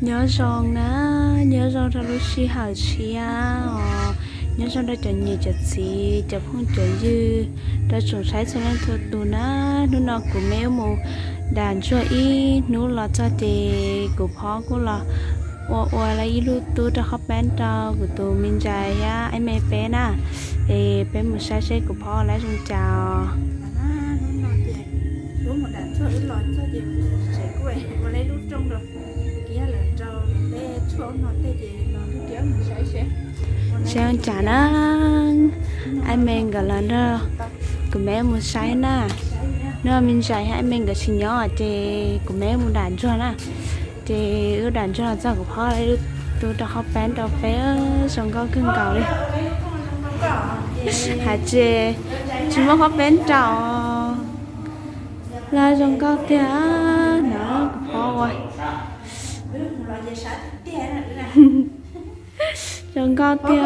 Nyob zoo na, nyob zoo rau lub sij hawm tshiab os. Nyob zoo rau cov niam cov txiv, cov phooj cov ywg, rau tsoom saib txhua leej txhua tus na. Hnub no kuv me wb mus dam ntsuag ib hnub los txog ces kuv phob kuj los ua ua lawv ib lub tub rau qhaub peeb rau kuv tus me ntxhais thiab ab me peb na. Es peb mus saib seb kuv phob ua lawv zoo cas os. Seb zoo cas na. Ab me nkawd los nrog kuv me mus saib na. Nws me ntxhais thiab ab me nkawd tsis nyob ces kuv me mus dam ntsuag na. Ces wb dam ntsuag los txog kuv phob lawv ib lub tub rau qhaub peeb rau peb, zoo nkauj kawg nkaus li. Hais tias tsis muaj qhaub peeb rau los zoo nkauj tiag na, kuv phob ua. Zoo nkauj tiag.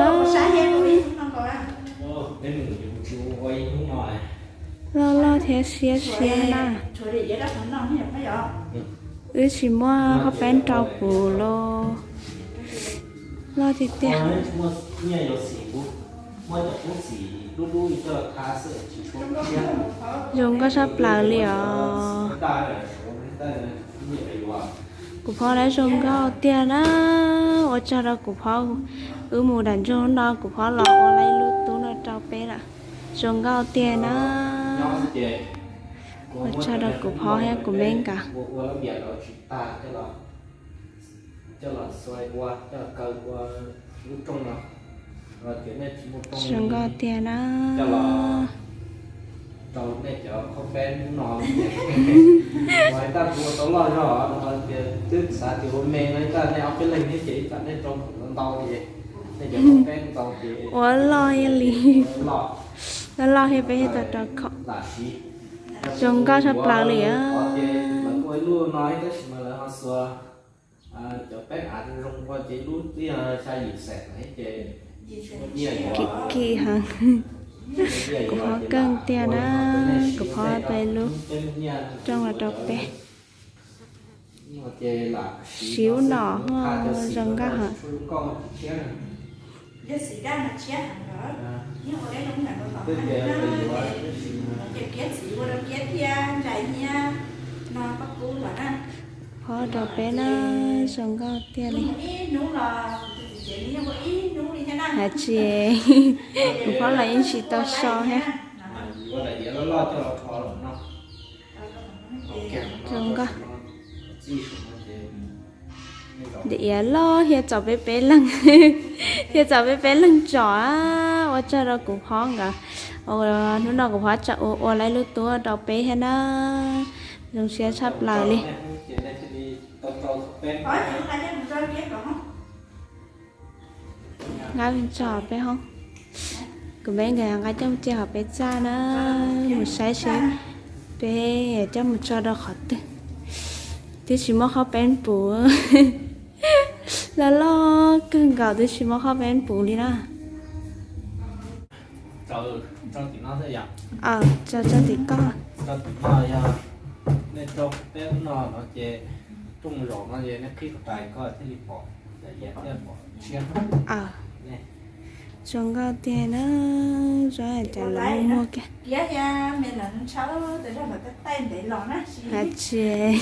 Loj loj thiab siab siab na. Wb tsis muaj qhaub peeb rau puv los loj tiag tiag. Zoo nkauj tshaj plaws li os. Kuv phob lawv zoo nkauj tiag na. Ua tsaug rau kuv phob, wb mus dam ntsuag no kuv phob los ua lawv ib lub tub no rau peb lawm. Zoo nkauj tiag na. Ua tsaug rau kuv phob thiab kuv me nkawd. Zoo nkauj tiag na. Ua loj li, loj loj thiab peb thiaj tau rau khom. Zoo nkauj tshaj plaws li. Kim kim heev. Kuv phob keej tiag na, kuv phob peb lub rooj los rau peb. Siv ub no ho zoo nkauj heev. Phob rau peb na, zoo nkauj tiag li. Hais tias kuv phob los yeej tsis tau so thiab. Zoo nkauj. Daim iav loj thiaj txaus peb peb leeg, thiaj txaus peb peb leeg tsom. Ua tsaug rau kuv phob nkawd, hnub no kuv phob tseem ua ua lawv lub tub rau peb thiab na. Zoo siab tshaj plaws li. Nqa tso peb hoob. Kuv peb nkawd nqa coj mus cia hauv peb txaj na, mus saib seb peb coj mus tso rau qhov twg. Twb tsis muaj qhaub peeb puv, loj loj kawg nkaus twb tsis muaj qhaub peeb puv li na. Tso tim koj. Zoo nkauj tiag na, zoo cas los muaj muag kiag. Hais tias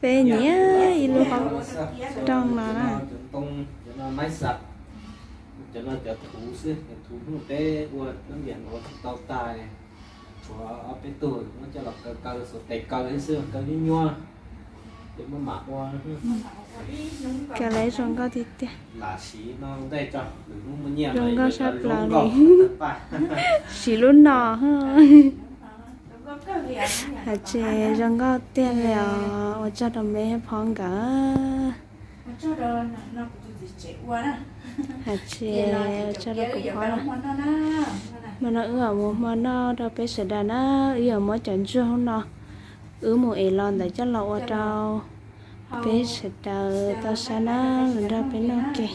peb nyiam ib lub qhov rooj no na. Cov no cov thuv xwb, cov thuv hnub peb ua lub ntiam no tsis tau tag, tshuav ob peb tug muab coj los kaw kaw xuas tes kaw xwb, kaw nyuaj nyuaj. Kawg li zoo nkauj tiag tiag. Zoo nkauj sab plaws li. Siv lub no. Hais tias zoo nkauj tiag li os, ua tsaug rau me phob nkawd. Hais tias ua tsaug rau kuv phob na. Hmo no wb yuav mus hmo noj rau peb sawv daws na, wb yuav muab cov ntsuag no wb mus ev los ntawd coj los ua rau peb sawv daws tau saib na, los nrog peb noj ke.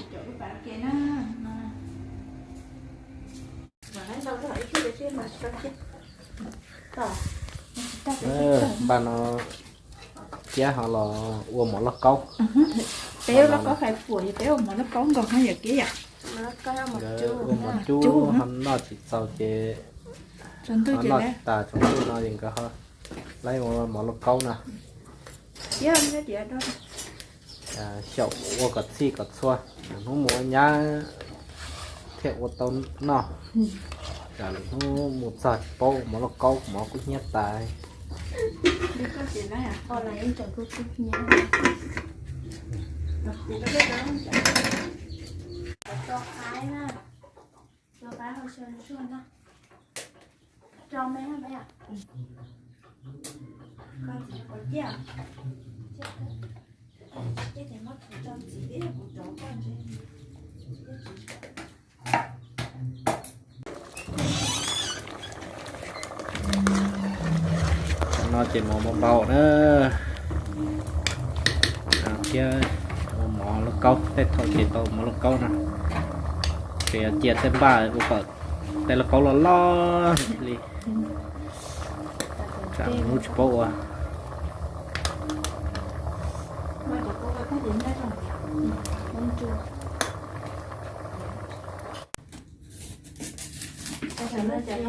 Npaj no thiab ho los ua mov lauj kaub. Peb ua lauj kaub hais puas, peb ua mov lauj kaub nkaus ho yam kev yam. Ua mov cub ho noj tsis txaus ces noj tas tsaus ntuj no es nkawd ho laib ua mov lauj kaub no. Xyaum ua kom txhij kom txhua, lwm hnub mus ua nyab thiaj ua tau noj. Lwm hnub mus txog tsis paub ua mov lauj kaub, mov kub hnyiab tas. No ces mov npau npau na, thiab ua mov lauj kaub, tej thaum ces tau mov lauj kaub no. Ces cia tej npaj ua kom tej lauj kaub loj loj li, tsam hnub tsis paub ua. Tam no ces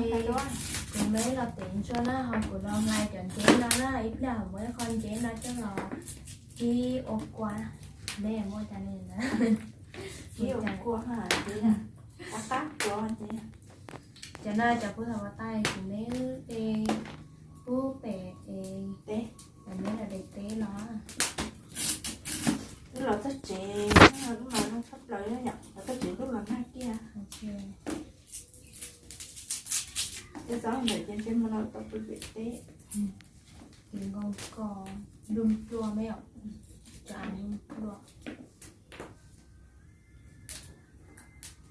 kuv me los tev ntsuag na, ho kuv los hlais cov nceb no na, ib pliag muab ib qho nceb no coj los kib ua kua. Neb muab cov ni na, kib ua kua, qab qab kua. Cov no cov pub thaum ua tais kuv me es pub pem es teb, cov me los daim teb los. Lub los txog tsev, lub los zoo tshaj plaws yom, los txog tsev lub los nag kiag. Tej txob ntawm ces ntshe mus no tau pw pem teb. Ces nkaus kos nplooj pluaj me os, cov nplooj pluaj.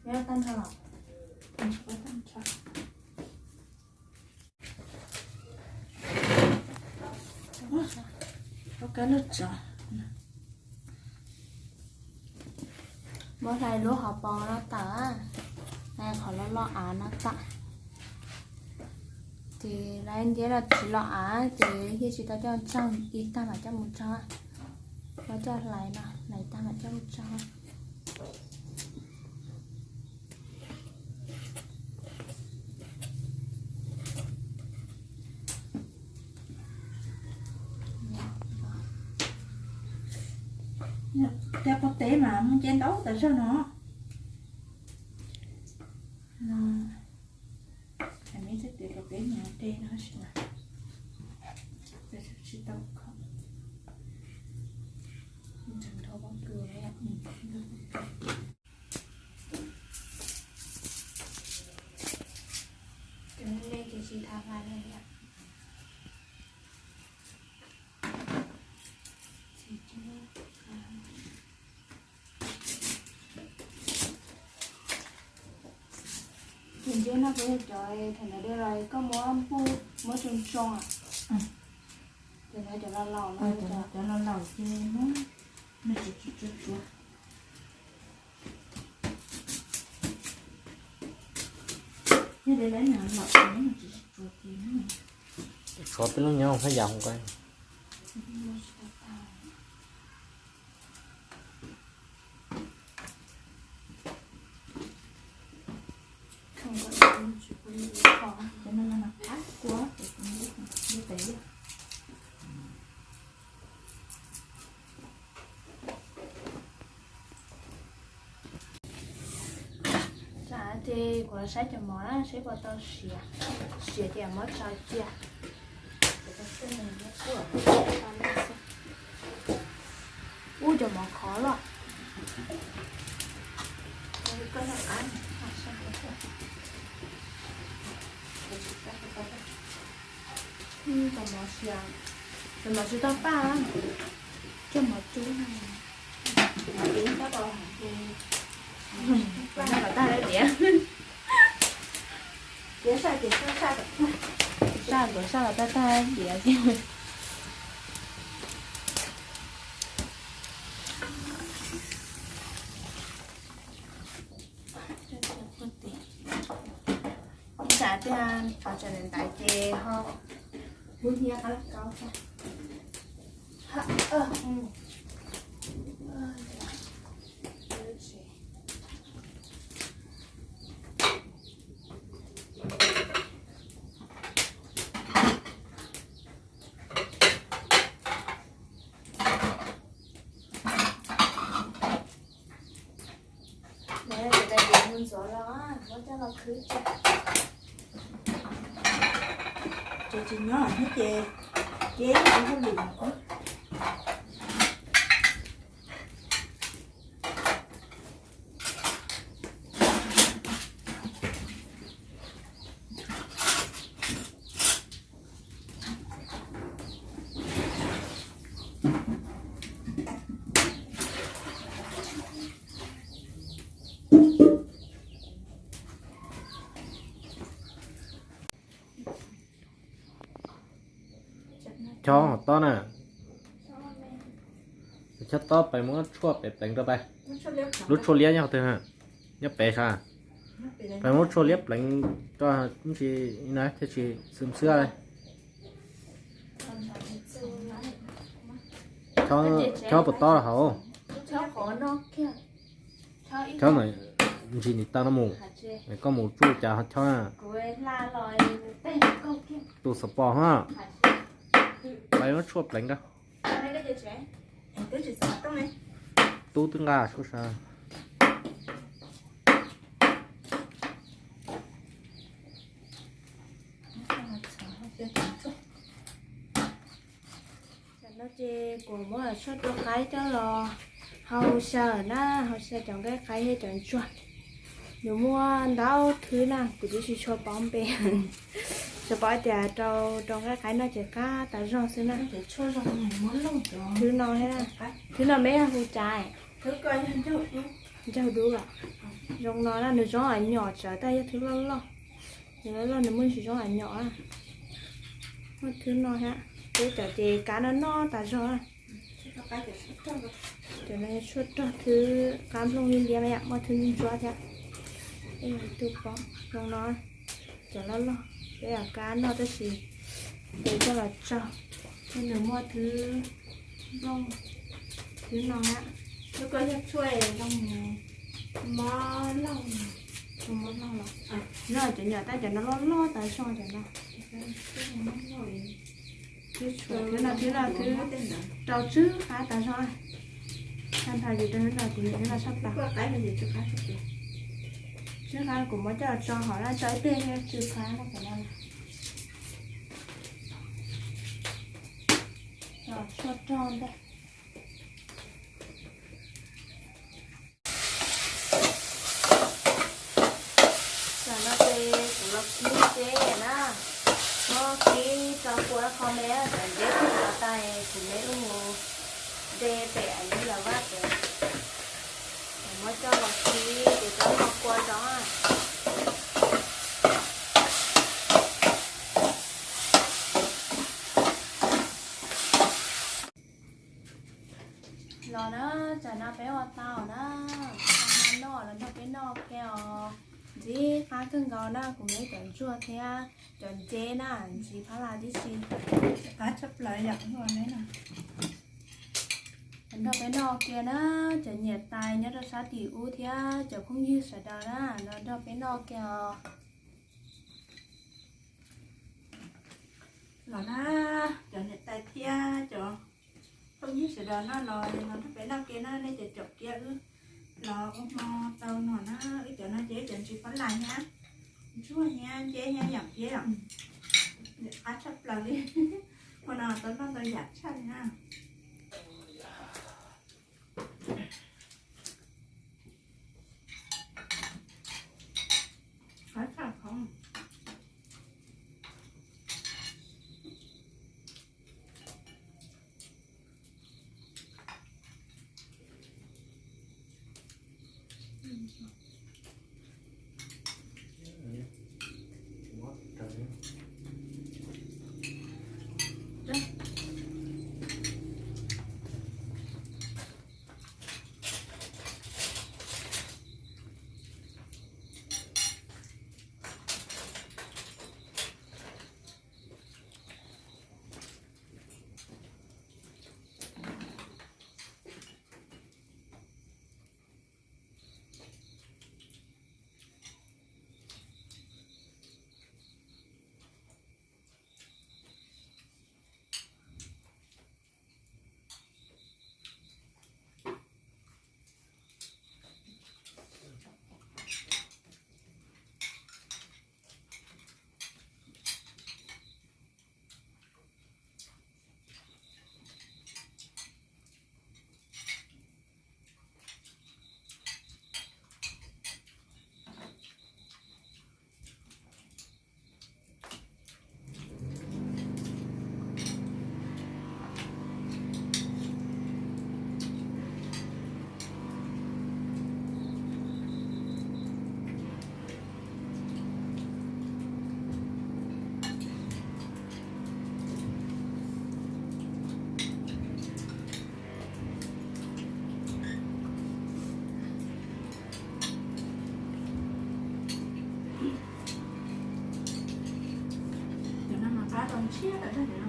Nyob tag nrho los. Muab hlais lub hauv paus no tawm, hlais qhov loj loj av no tawm. Ces lawv nceb los tsis los av ces yeej tsis tau coj tsaug, ib tag mam coj mus tsaug. Muab coj hlais no, hlais tag mam coj mus tsaug. Tej qub teb mas muaj nceb ntau tas zog no. Meb txawj tias rau peb mus de no tab sis mas tsis tau khoom. Nrog pob kws. Cov me ces tsis tau hlais li. Ces nceb no kuj yog cov thaum ntawd de los koj muab npuj muab tsoo tsoo. Ces cov laus laus no, cov laus laus ces muab, nws tsuav tsuav tsuav. Yog li lawv nws laus ces nws tsis tsuav ces, tshuav peb lub nyob haj yam hov nqe. Ces kuv los saib cov mov na, saib puas tau siav, siav ces muab tso cia. Kuv tau xwb nws muab kuaj tau laj xwb. Ub, cov mov khov loj. Cov mov tsis tau paj, coj mov cub no. Cov no los tag lawm tiag. Saj, saj los tag tag tiag. Ib tsam tiag, tsam ntawd ces ho muab hnyiab qab lauj kaub tag. Mus ntxuav los muab coj los khwb tso. Ces tsis nyob thiab ces, ces tsis hauj lwm. Chob hov tob na. Chob tob pais muab tshuaj pem pleev rau pais. Lub tshuaj liab nyob qhov twg? Nyob pem sav. Pais muab tshuaj liab pleev rau, ntsis na thiaj tsis xwm xwab li. Chob puas tob hauv? Chob na, ntsis nim tau no mus. Koj mus tsuj cas chob na. Tus xav pom ha. Pais muab tshuaj pleev rau. Tub twb nqa tshuaj sav. Tam no ces kuv muab tshuaj rau qaib coj los hau xyaw na, hau xyaw cov nqaij qaib thiab cov ntsuag. Nws muaj ntau thwb na, kuv twb tsis tshua paub npe, tsuas paub tias rau rau nqaij qaib noj ces qab tas zog xwb na. Thwb no thiab, thwb no meb yog hu cas? Ncaug dub. Zoo no na, nws zoo nyom tsawv tab yog thwb loj loj. Nws loj loj nws muaj tsis zoo nyom na. Muaj thwb no thiab, peb cov ces kab noj noj tas zog. Cov no yog tshuaj rog thwb qab nplooj liab liab na, muaj thwb ntsuab thiab. Ib tug pom zoo no, cov loj loj peb yog kab noj tab sis ces coj los tsau, nws muaj thwb nplooj, thwb no na. Lub koj yog tshuaj zoo mob laug, mob laug los, no cov nyom tab cov no loj loj tas zog cov no. Thwb no, thwb no, thwb rau tswb qab tas zog. Tag nrho ces rau hnub no kuv niam hnub no sab pas. Tswb qab kuv muab coj tso hauv na, tso ib pliag tswb qab no. Tshuaj rog ntag. Tam no ces kuv los khib nceb na, muab khib tso kua qho me, cov nceb kuv tso tas kuv me wb mus de pem Aib Yij lawv vaj ces muab coj los khib ces rov qho kua tso. Los na, tsam no peb ua tau na, no los nrog peb noj ua ke os. Ntxim qab kawg nkaus na, kuv muab cov ntsuag thiab cov nceb na, ntxim phab las tib si. Qab tshaj plaws yom. Los nrog peb noj ua ke na, cov niam tais nyob rau sab tim ub thiab cov phooj ywg sawv daws na, los nrog peb noj ua ke os. Los na, cov niam tais thiab cov phooj ywg sawv daws no los, los nrog peb noj ua ke na, nej cov caum kiag wb los ua hmo tau no na, wb cov no ces wb cov ntsis phab las thiab, ntsuag thiab nceb thiab yam thiab os. Qab tshaj plaws li, hmo no tau noj ntau yam tshaj li na. Siab tawm zog no.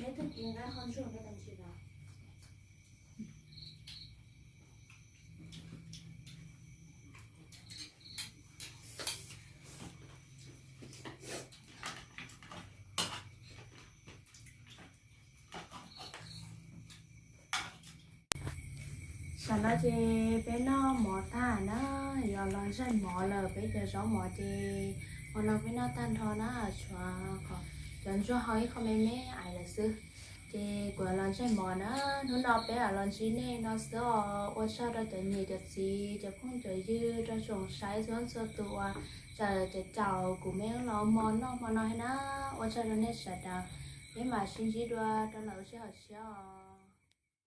Neb twb kis nqa qhov ntsuag no los tsis los? Tam no ces peb noj mov tag na, yog los ntsaij mov lawm, peb cov zaub mov ces hmo no peb noj tag nrho na, tshuav cov ntsuag hau ib qho me me ais lawm xwb. Ces kuv los ntsaij mov na, hnub no peb los ntsib nej no xwb os. Ua tsaug rau cov niam cov txiv cov phooj cov ywg rau tsoom saib txhua txhua tus uas txawm caum kuv me los ua hmo noj hmo no thiab na. Ua tsaug rau nej sawv daws, peb mam sib ntsib dua rau lwm sij hawm tshiab os.